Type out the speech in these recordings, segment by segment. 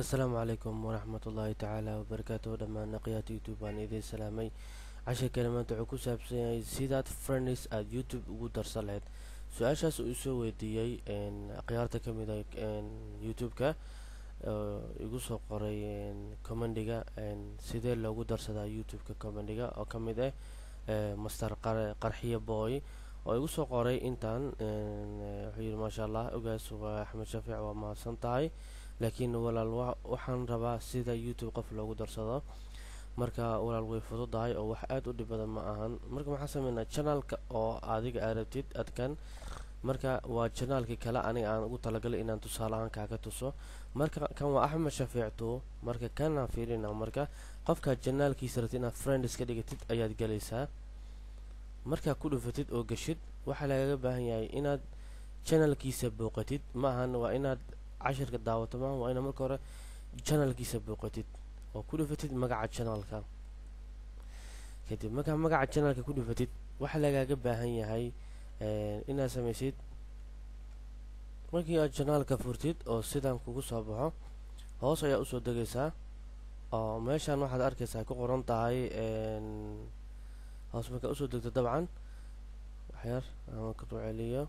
Asalaamu calaykum waraxmatullaahi tacaala wabarakaatuhu. Dhammaan akhyaarta YouTube baan idiin salaamay. Cashirkeena maanta wuxuu ku saabsan yahay sidaad friends aada YouTube ugu darsan lahayd. Su-aashaas uu isoo weydiiyey akhyaarta ka mid a YouTube-ka igu soo qoray commendiga, sidee loogu darsadaa YouTube-ka commendiga, oo ka mid ah Master Qarxiye Boy oo igu soo qoray intaan. Wuxuu yidhi: "Maasha Allah, ogaas waa Axmed Shafiic, waa mahadsan tahay, laakiin walaal waxaan rabaa sida YouTube qof loogu darsado." Marka walaal way fududahay oo wax aada u dhib badan ma ahan. Marka maxaan sameynaa? Channelka oo adiga aad rabtid adkan, marka waa channelkii kale aniga aan ugu talagalay inaan tusaale ahaan kaaga tuso. Marka kan waa Axmed Shafiic two. Marka kanaan fiirina. Marka qofkaad channelkiisa rabtid inaad friends ka dhigatid ayaad galaysaa. Markaa ku dhufatid oo gashid, waxaa lagaga baahan yahay inaad channelkiisa booqatid. Ma ahan waa inaad cashirka daawato, maahan, waa inaad marka hore channelkiisa booqatid oo ku dhufatid magaca channelka. Kadib markaa magaca channelka ku dhufatid, waxaa lagaaga baahan yahay inaad samaysid. Markii aad channelka furtid oo sidan kugu soo baxo, hoos ayaa usoo degaysaa oo meeshan waxaad arkaysaa ku qoran tahay. Hoos markaa usoo degto, dabcan waxyar aan ku celiyo,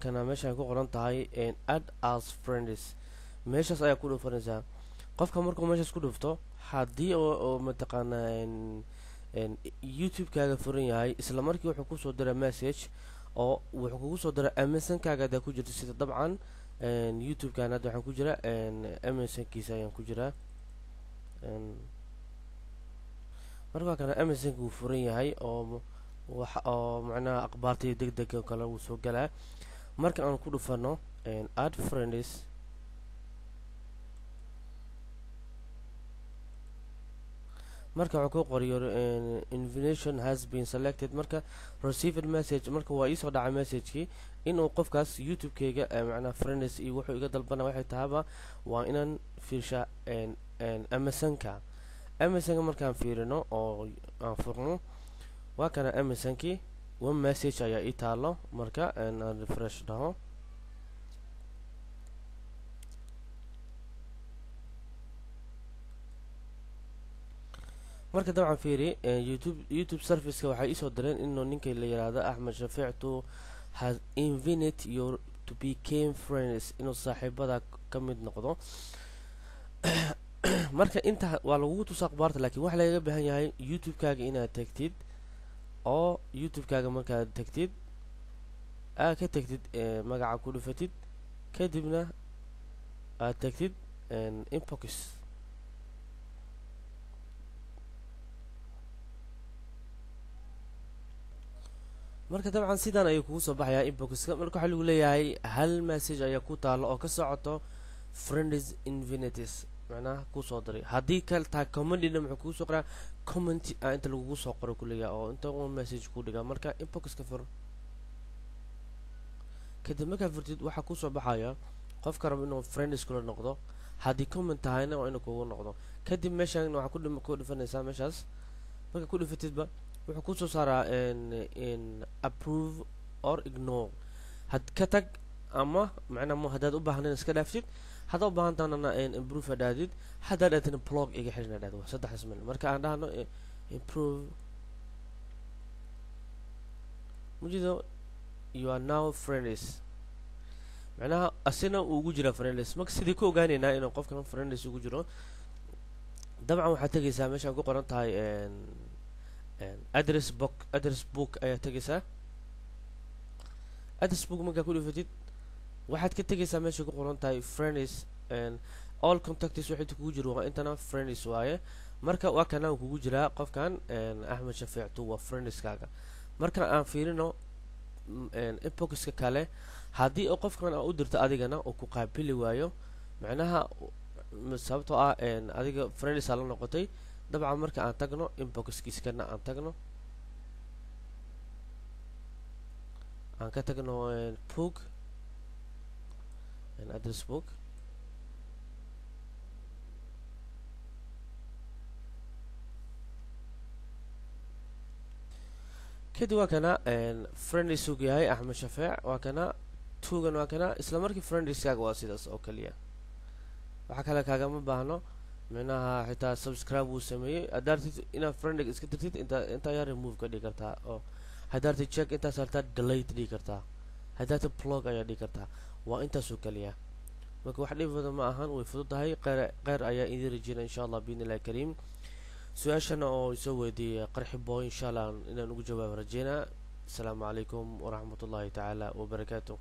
kana meeshaan ku qoran tahay "Add as friends", meeshaas ayaa ku dhufanaysaa. Qofka markuu meeshaas ku dhufto, haddii oo mataqaanaa YouTube-kaaga furan yahay, isla markii wuxuu kusoo dira message oo wuxuu kugu soo dira MSN-kaaga haddaa ku jirto. Sida dabcan YouTube-kan hadda waxaan ku jira MSN-kiisa ayaan ku jiraa. Marka kana MSN-ka wuu furan yahay oo wax oo macnaha akhbaartii deg dega kale wuu soo galaa. Marka aan ku dhufano "Add friends", marka wuxuu ku qoriyo "Invitation has been selected". Marka "Received message", marka waa iisoo dhacay messagekii inuu qofkaas YouTube-kayga macnaha friends iyo wuxuu iga dalbana. Waxay tahaba waa inaan fiirshaa MSN-ka. MSN-ka markaan fiirino oo aan furno, waa kana MSN-kii, one message ayaa ii taalo. Marka aan refresh dhaho, marka dabcan fiiri, YouTube serviceka waxay iisoo direen inuu ninka la yiraahdo Axmed Shafiic to has infinite your to became friends, inuu saaxiibada ka mid noqdo. Marka inta waa lagugu tusa akhbaarta, laakiin waxaa lagaga baahan yahay YouTube-kaaga inaad tagtid oo YouTube-kaaga markaad tagtid aad ka tagtid magaca ku dhufatid, kadibna aad tagtid inbox. Marka dabcan sidan ayuu kugu soo baxayaa inboxka. Marka waxaa lagu leeyahay hal message ayaa ku taalo oo ka socoto friends infinities, macnaha kusoo diray. Haddii kale tahay commentina, muxuu kugu soo qoraa? Comment a inta lagugu soo qoro kuleeyahay oo inta one message ku dhigaa. Marka inboxka fur. Kadib markaa furtid, waxaa kusoo baxaya qofka rabo inuu friends kula noqdo. Haddii comment tahayna, waa inuu kugu noqdo. Kadib meeshan waxaa ku dhufanaysaa meeshaas. Marka ku dhufatidba, wuxuu kusoo saaraa "Approve or ignore". Had ka tag ama macnaa ma haddaad u baahnayn iska dhaaftid, haddaad u baahan tahnana "Approve" hadhaadid, haddaad dhaatidna "Block iga xirin" hadhaadid. Waa saddexdaas meel. Marka aan dhahno "Approve". Mujido, "You are now friends", macnaha asina uu ugu jiraa friends. Marka sidii ku ogaaneynaa inuu qofkan friends ugu jiro? Dabcan waxaad tegaysaa meeshaan ku qoran tahay address book. Address book ayaa tegaysaa. Address book markaa ku dhufatid, waxaad ka tegaysaa meesha ku qoran tahay "Friends". All contacts waxay kugu jiro waa intana, friends waaye. Marka waa kana kugu jiraa qofkan Axmed Shafiic two, waa friendskaaga. Marka aan fiirino inboxka kale. Haddii uu qofkan aa u dirto adigana uu ku qaabili waayo, macnaha sababtoo ah adiga friends aa la noqotay, dabcan marka aan tagno inboxkiiskana, aan tagno, aan ka tagno book, address book. Kadib waa kana friends uu yahay Axmed Shafeec, waa kana tuugan, waa kana isla markii friendskaaga waa sidaas oo kaliya. Waxa kale kaagama baahno. Micnaha xitaa subscribe wuu sameeyey. Haddaad inaad friendiga iska tirtid, inta ayaa remove ka dhigi kartaa, oo haddaad check intaa saartaa, delete dhigi kartaa, haddaad block ayaa dhigi kartaa. Waa intaasoo kaliya. Marka wax dhib badan ma ahan, way fududahay. Qeyr qeyr ayaa idin rajeyna, insha Allah, biidni illahi kariim. Su-aashana oo isoo weydiiyey Qarxi Boy, insha Allah inaan ugu jawaabo rajeynaa. Asalaamu calaykum waraxmat ullahi tacaala wabarakaatu.